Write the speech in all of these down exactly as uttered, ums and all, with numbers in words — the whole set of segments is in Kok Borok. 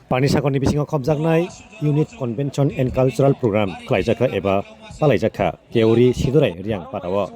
Panisagarni bisingo khopjaknai Unit Convention and Cultural Program khlaijakha eba palaijakha Keuri Sidurai Riang Patao.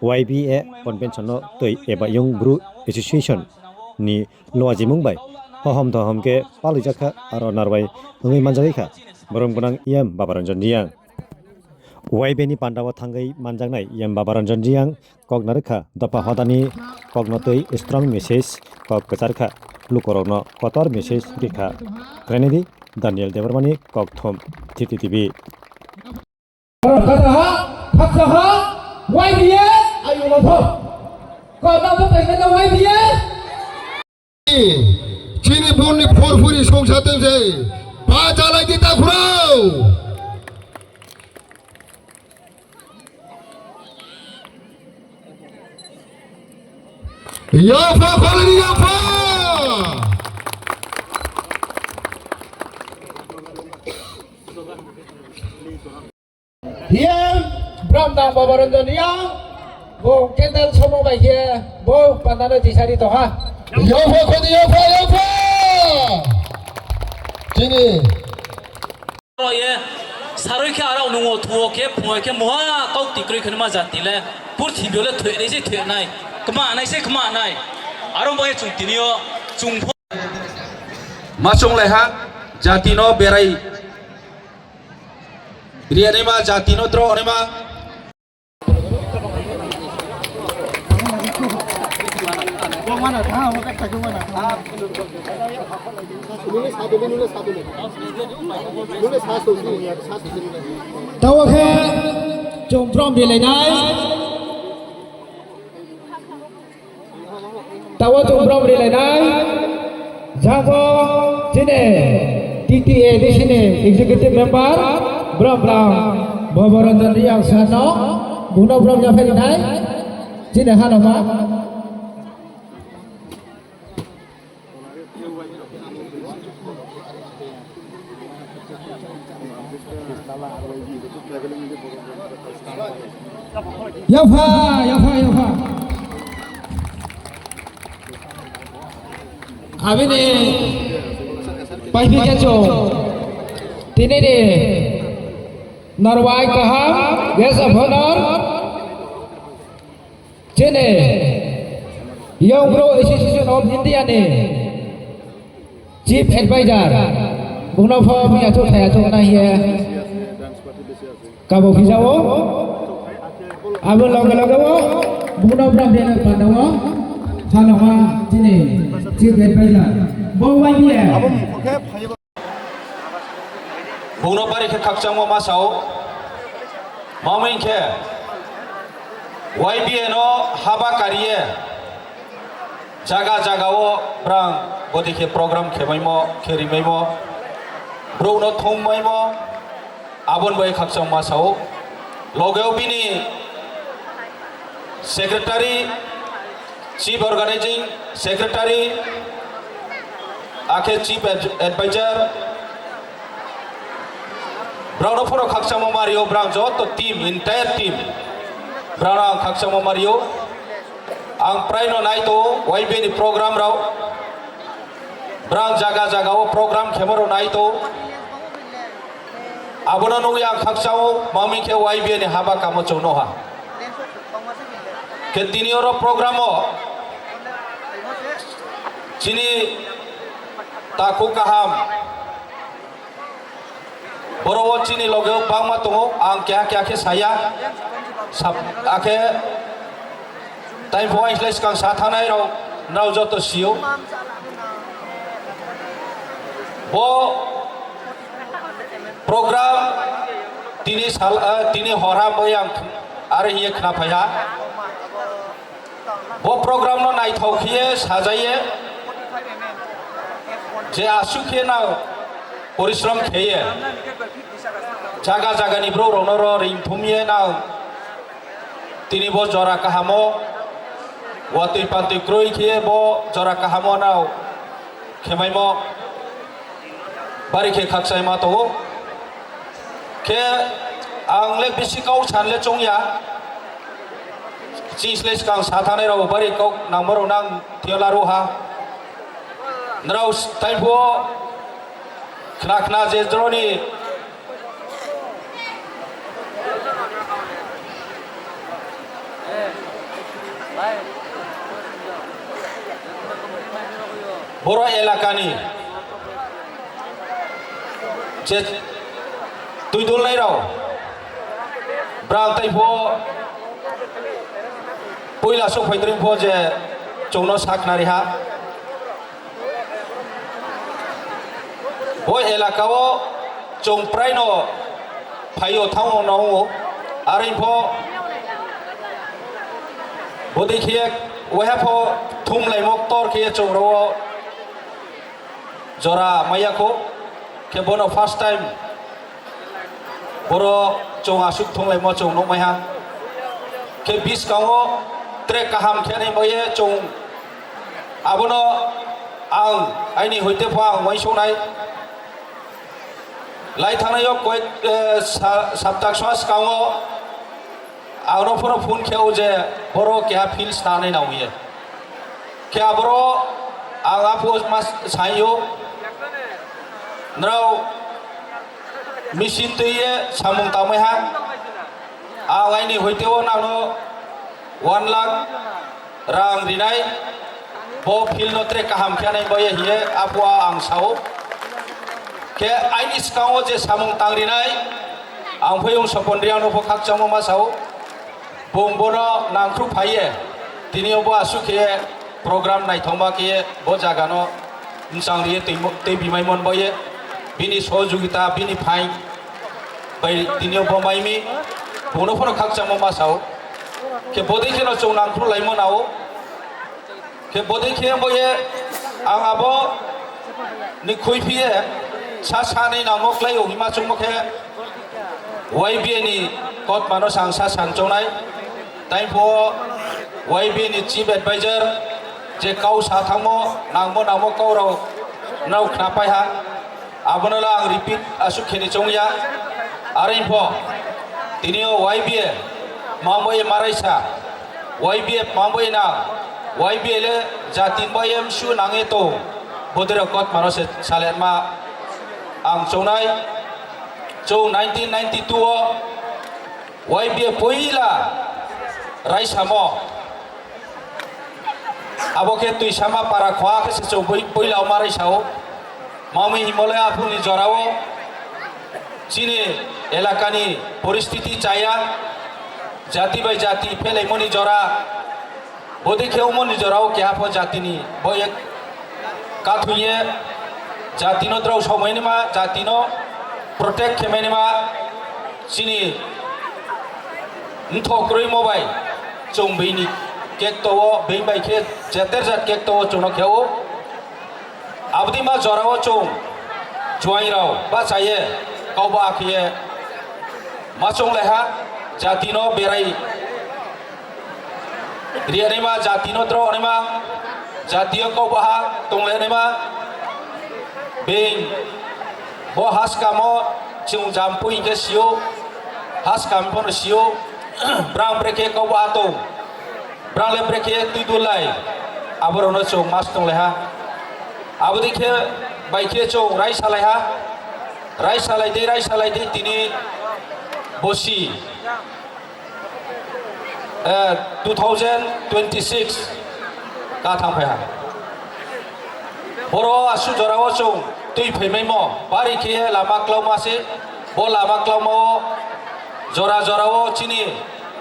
Y B A convention no twi eba Young Bru Association ni luajimung bai hohom dohom khe palaijakha aro narwai wngwi manjagwi kha borok gwnang E M Babaranjan Riang. Y B A ni pandao thangwi manjaknai E M Babaranjan Riang kok narwkha dopha hodani kokno twi strong message kok kwcharkha lukorokno kotor message rikha. Krenedi Daniel Debbarmani kokthum T T T V. Kata ha, khaksa ha, Y B A, ayo lo tho. Kata to tai na Y B A. Chini bonni phorphuri songsa tengse. Pa jalai di ta khurao. Yapha kholini yapha. Hiya, Bramdang Babaranjan Riang, bo candle somo bai khe, bo pandano tisari toha. Yapha khodi yapha yapha. Chini. Ye, saroi khe arao nungo thuo khe, phungo khe muha kok tikroi khani ma jati le, purthimbi le thoi nai se thoi nai, kma nai se kma nai. Aro bo ye chung tinio, chung pho. Ma chung lai ha, jati no berai. Riya ni ma jati no dro ni ma. Tawa khe chwng drum rilainai. Tawa chwng brom rilainai, jabo chini T T A D C ni executive member, brom brom Bhabaranjan Riang sir no, buno brom yapharinai, chini hanoma. Yapha, yapha, yapha. Abini paipi kecho. Tini ni norwai kaham, guest of honor. Chini Young Bru Association of India ni Chief Advisor, buno pho miya thuk thaya thuk na hiya kabo phijao. Abo loge loge o buno bram de pandao. Hano ha chini Chief Advisor. Bo wai biya. Buno bari khe khakchangma ma sao. Mamung khe Y B A no haba kariye jaga jaga o brang bodi khe program khebaimo, kherimaimo, brok no thummaimo, abon bai khakchangma sao. Logeo bini Secretary, Chief Organizing Secretary, akhe Chief Ad-, Advisor, brao no phoro khakchangma mario, brang joto team, entire team, brao no ang khakchangma mario. Ang prai no nai to Y B A ni program rao, brang jaga jaga o program khemo rao nai to. Abono nugwi ang khakchao, mamung khe Y B A ni haba kamo chwng noha. Khe tini oro program o chini takhuk kaham, borok o chini loge o bangma tongo, ang keha keha khe saya, sab-, akhe tai bo ang slai swkang sa thangnai rok, nrao joto sio. Bo program tini sal, eh, tini hor ha bo yang are hiye khna phaiha. Bo program no naithok khiye sajaye je aswk khe nang porishrom kheye jaga jaga ni borok rok no ro ring thumye nang tini bo jora kahamo watwi pantwi kroi khiye bo jora kahamo nang. Khemaimo bari khe khakchai ma tongo. Khe ang le bisi kau san le chong ya. Chis le swkang sa thanai rok bari kok nangma rok nang thio laru ha. Nrao s-, tai phuo Khna khna je jroni boro elakani je twi dulnai rok bwrang tai pho puila sok phaitring pho je chwngno sakhnari ha. Bo elaka o chwng prai no phaio thango no o. Are pho bodei khe waiha pho thumlaimo ktor khe chwng ro o jora maya kho khe bono first time boro chwng aswk thumlaimo chwng nukmai ha. Khe biskango tre kaham khe nai baye chwng abono ang aini hoite pho ang uaisuknai. Lai thangnai o koik, eh, sa-, saptak swa swkango ang no phano phone khe o je boro keha field swnanai nang ye. Khe aboro ang aphuru ma sai o, nrao machine twi ye samung tangmai ha. Ang aini hoite o nang no one lakh rang rinai, bo field no tre kaham khe nai baye hiye aphuru ang sao. Khe aini swkango je samung tang rinai, ang phaiyung Sopon Reang no pho khakchangma ma sao. Bung bono nangkhruk phaiye, tini bo aswk khe program naithokma khe bo jaga no mwchang riye twi mo-, twi bimai mon baye, bini sohojogita, bini phain bai tini bo maimi, bono phano khakchangma ma sao. Khe bodei kheno chwng nangkhruk laimo nao. Khe bodei khe bo ye ang abo ni khui phiye sa sa ni nangmo klai o hima chungmo khe Y B A ni kotmano sang sa sang chongnai. Tai pho Y B A ni chief advisor je kau sa thangmo nangmo nangmo kau rok nrao khna pai ha. Abono la ang repeat aswk kheni chongya. Are pho tini o Y B A mangbai maraisa, Y B A mangbai na, Y B A le jatin bai M C U nangye to, bodero kot mano se saletma ang chongnai. Chong nineteen ninety-two o Y B A poila raisamo. Abo khe Twisama para khoa khe se chwng bui-, buila o ma raisa o. Mami himole aphuru ni jora o chini elaka ni poristiti chaya, jati bai jati phelaimoni jora, bodei khe omoni jora o keha pho jati ni bo ek kathung ye jati no drao somai ni ma, jati no protect khe mani ma chini nthok kwrwi mo bai chwng bini kekto o, bini bai khe jeter jat kekto o chwngno khe o. Aboni ma jora o chwng juaing rao bachaye kau ba khe ma chwng leha jati no berai riya naima, jati no tro naima, jati o kau baha tong le naima. Bini bo haskamo chwng jampui hingke sio, haskam phono sio, brang brekhe kau baha tong, brang le brekhe twi dulai, aborokno chwng mas tong leha. Aboni khe bai khe chwng rai salai ha, rai salai de, rai salai de tini bosi. Eh, two thousand twenty-six ka thang phai ha. Boro asu jora o chwng twi phai mai mo, bari khe lama klauma se, bo lama klauma o jora jora o chini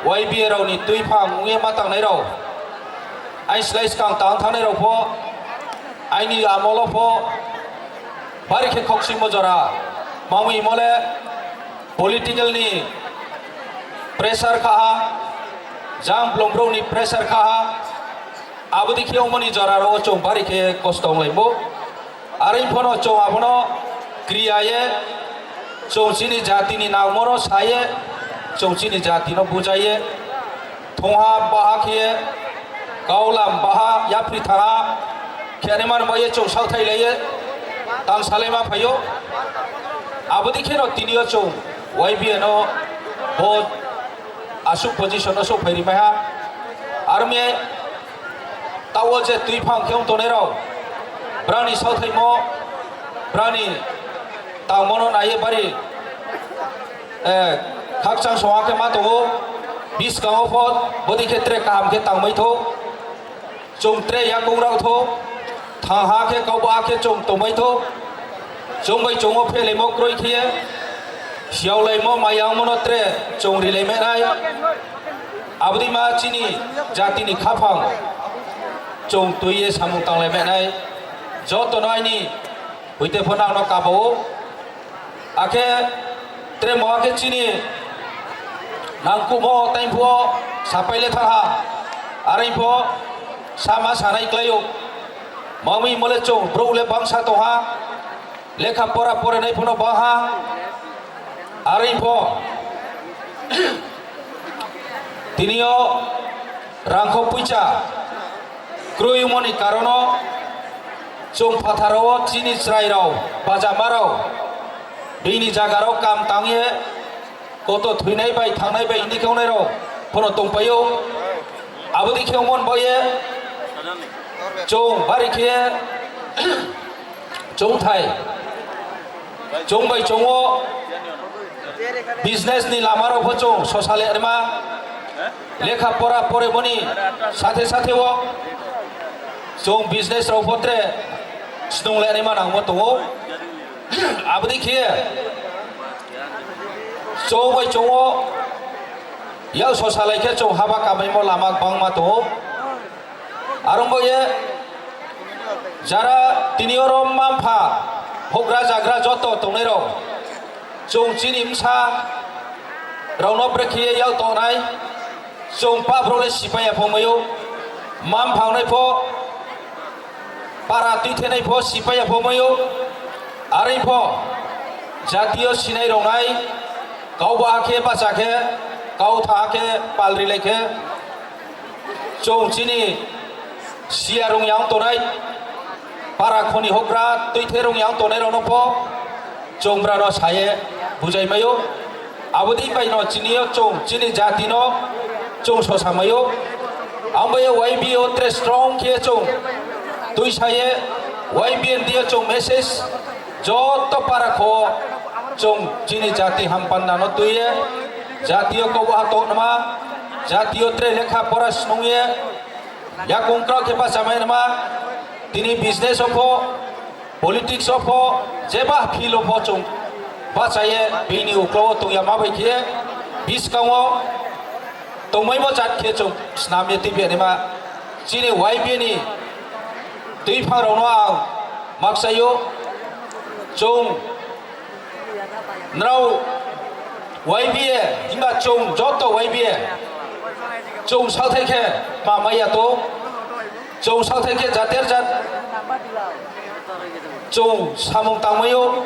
Y B A rao ni twi phang wngya ma tang nai rao. Ai slai skang tang thang nai rao pho, aini amolo pho, bari khe khok simo jora, mangwi mole, political ni pressure kha ha, jang blongrok ni pressure kha ha, aboni khe omoni jora ro chwng bari khe kosto wng lai bo. Are phono chwng abono kriya ye, chwng chini jati ni nangmo no sa ye, chwng chini jati no buja ye. Thongha baha khe kaulam baha yapri thaha khe ani mano bai chwng sauthai lai ye tang salai ma phaio. Aboni khe no tini o chwng Y B A no bo aswk position no sok phai ri mai ha. Army tao je twi phang khe wng tongnai rao brani sauthaimo brani Tangmano naiye bari, eh, khakchang songha khe ma tongo, biskango pho bodi khe tre kaham khe tangmai tho. Chwng tre yakung rao tho, thang ha khe kau ba khe chwng tongbai tho. Chwng bai chwng o phelaimo kroi khe, siyaulaimo maya wngmano tre chwng rilai menai. Abodi ma chini jatini khaphang chwng twiye samung tanglai menai. Jotono aini Huite pho nangno kabao. Akhe tre mo akhe chini nangkumo taiphuo sapaile thaha. Araipho sama sanai klaio. Mami mole chwng brouh le bangsa tongha. Lekha pora porenai phono baha. Araipho Tinio rangkho puicha krwi wngmani karono chwng phatharao chini chwrairao, bajamarao, bini jagarao kam tangye koto thwinai bai thangnai bai hini khe wngnairao phano tongpaio. Abodi khe wngmani baoye chwng bari khe chwngthai chwng bai chwngo business ni lama rok pho chwng sosa le rima lekha pora pore boni sathe sathe o chwng business rok pho tre snung le rima nangmo tongo. Abodi khe chwng bai chwngo yak sosa lai khe chwng haba kamaimo lama bangma tongo. Arong bo ye jara tini oro mampha hokra jagra joto tongnai rok chwng chini bwsa rokno brekhe yak tongnai chwng pap rok le sipaiya pho maio mampha wngnai pho para twi thenai pho sipaiya pho maio arwi pho jatiyo sinai rok nai kau ba khe bacha khe kau tha khe pal rilai khe Chwng chini siya rung yang tonai, para khoni hokra twi the rung yang tonai rokno pho chwng brano saye bujai maio. Aboni bai no chini yo chwng chini jati no chwng sosa maio. Ang bai Y B A o tre strong khe chwng twi saye Y B A ni yo chwng message joto para kho chwng chini jati hampanda no twi ye jati yo kok ha tonma. Jatio tre lekha pora snungye yakung kwrak khe bachamai rwma, tini business o pho, politics o pho, jeba field o pho chwng bachaye bini uklo o tongya ma bai khe biskango tongmai bo jat khe chwng snamye tibya rwma. Chini Y B A ni twi phang rokno ang makchaio chwng Nrao Y B A, himba chwng joto Y B A, chwng sakthai khe ma maya to, chwng sakthai khe jater jat chwng samung tangmaio.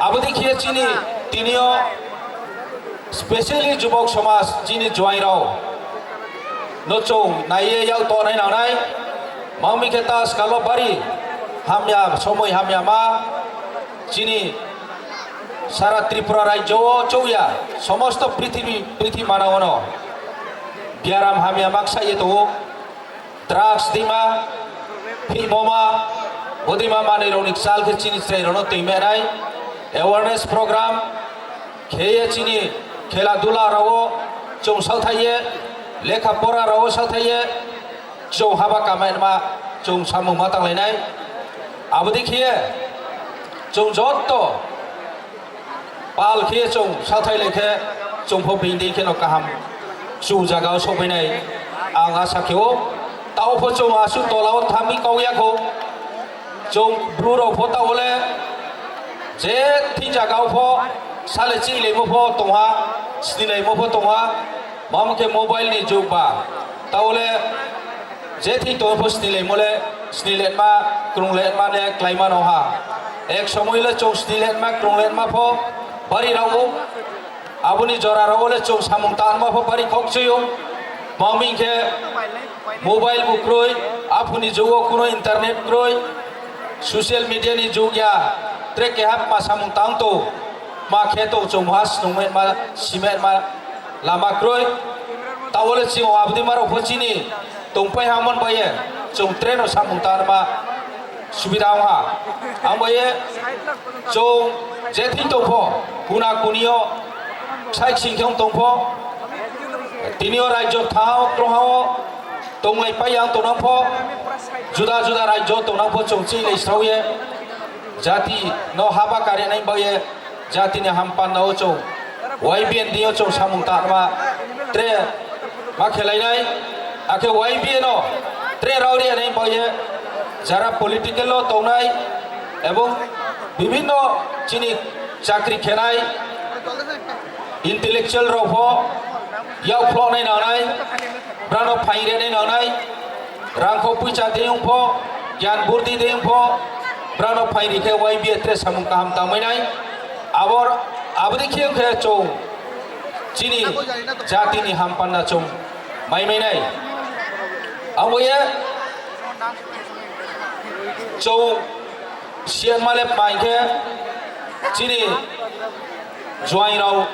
Aboni khe chini tinio specially jubok somaj chini joairao no chwng naiye yak tonai nangnai. Mangmi khe ta skalo bari hamya somoi hamya ma chini sara Tripura rajyo o chouya somosto prithibi, prithibi manao no biaram hamya maksa ye tongo. Drugs dima, phimoma, bodima manwi rokni chal khe chini chwrai rokno twi menai. Awareness program kheye chini khela dula rao chwng sakthaiye, lekha pora rao sakthaiye, chwng haba kamaima chwng samung ma tanglainai. Aboni khe chwng joto pal khe chwng sathai lai khe chwng pho bini khe no kaham chu jaga o sokphainai ang asa khe o. Tao pho chwng aswk tola o thangwi kok ya kho. Chwng bru rok pho tao le je thik jaga o pho sale chi laimo pho tongha, sini laimo pho tongha. Mamo khe mobile ni jug ba tao le je thik tong pho sini laimo le sini letma krung letma le klai mano ha. Ek somoi le chwng sini letma krung letma pho bari rao. Aboni jora rao le chwng samung tanma pho bari khok chwio. Mamo khe mobile bo kroi, aphuni jugo kuno internet kroi, social media ni jug ya, tre keha ma samung tang to, ma khe to chwng ha snung ma, sime ma lama kroi. Tao le chwng abdi maro pho chini tongpai hamon baye chwng tre no samung tanma. Subida wngha. Ang bai ye chwng je thing tongpho, kuna kunio sai singkhe wng tongpho, tinio rajyo thao krohao tonglai pai yang tongnangpho, juda juda rajyo tongnangpho chwng chini lai srao ye jati no haba kare nai bai ye jatini hampanda o chwng Y B A ni o chwng samung tanma tre ma khelainai, akhe Y B A no tre rauri ani baye jara political o tongnai ebong bibhinno chini chakri khenai intellectual rok pho yak phloknai nangnai, brano phaing renai nangnai, rangkho puicha de wngpho, gyan burdi de wngpho, brano phaing rikhe Y B A tre samung kaham tangmainai. Abor, aboni khe wngkhe chwng chini jatini hampanda chwng maimainai. Abo ye chwng siyan male paikhe chini juairok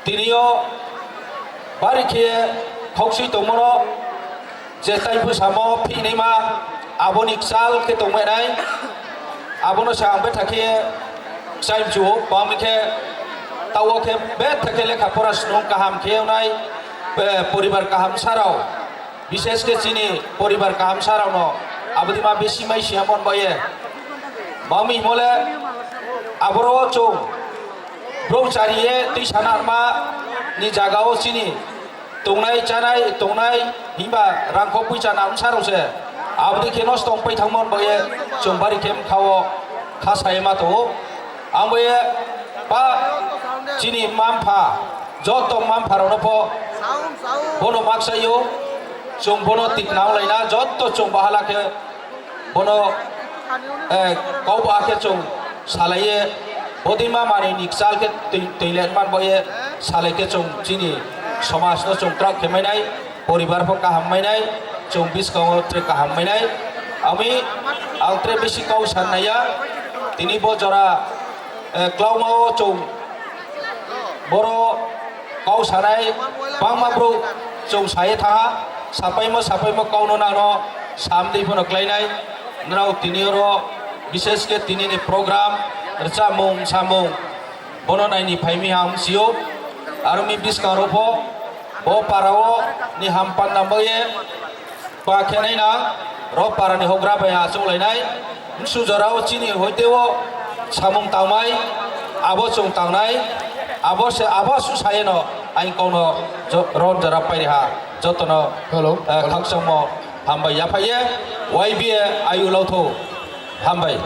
tinio bari khe khauksui tongmano je tai bwsamo phinima aboni kchal khe tongmai nai. Abono se ang betha khe chaimchuo bangmi khe tao khe betha khe lekha pora snung kaham khe wngnai, eh, poribar kaham sarao. Bishesh khe chini poribar kaham sarao no aboni ma bisi mai siya mon baye. Bangmi himole aboro chwng brouchari ye twi sanarma ni jagao chini tongnai chanai tongnai himba rangkho puicha na wngsa rok se aboni khe nosto wng pai thangma wng bai ye chwng bari khe bwkha o kha sai ma tongo. Ang bai ye ba chini mma mpha joto mma mpha rok no pho bono maksa yo chwng bono tikna wng lai na joto chwng bahala khe bono, eh, kau ba khe chwng salai ye, bodima manwi ni kchal khe twi, twi le man bo ye, salai khe chwng chini somaj no chwng twrak khe mainai, poribar pho kaham mainai, chwng biskango tre kaham mainai. Ami ang tre bisi kau san nai ya, tini bo jora, eh, klauma o chwng boro kau sanai bangma bro chwng sai tha sapaimo sapaimo kau no nano samdi phano klainai nrao tini oro bishesh khe tini ni program rwchapmung samung bono naini phaimi ham sio aro mi biskang ro pho bo para o ni ham pan nang ye Ba khenai na ro para ni hogra bai achuk lainai. Bwswk jora o chini hoite o samung tangmai, abo chwng tangnai, abo se abo su saye no aing kong no jo-, ron jora pai ha joto no. Hello, eh, hello. Khakchangmo hambai yaphai ye, Y B A ayu lautho hambai.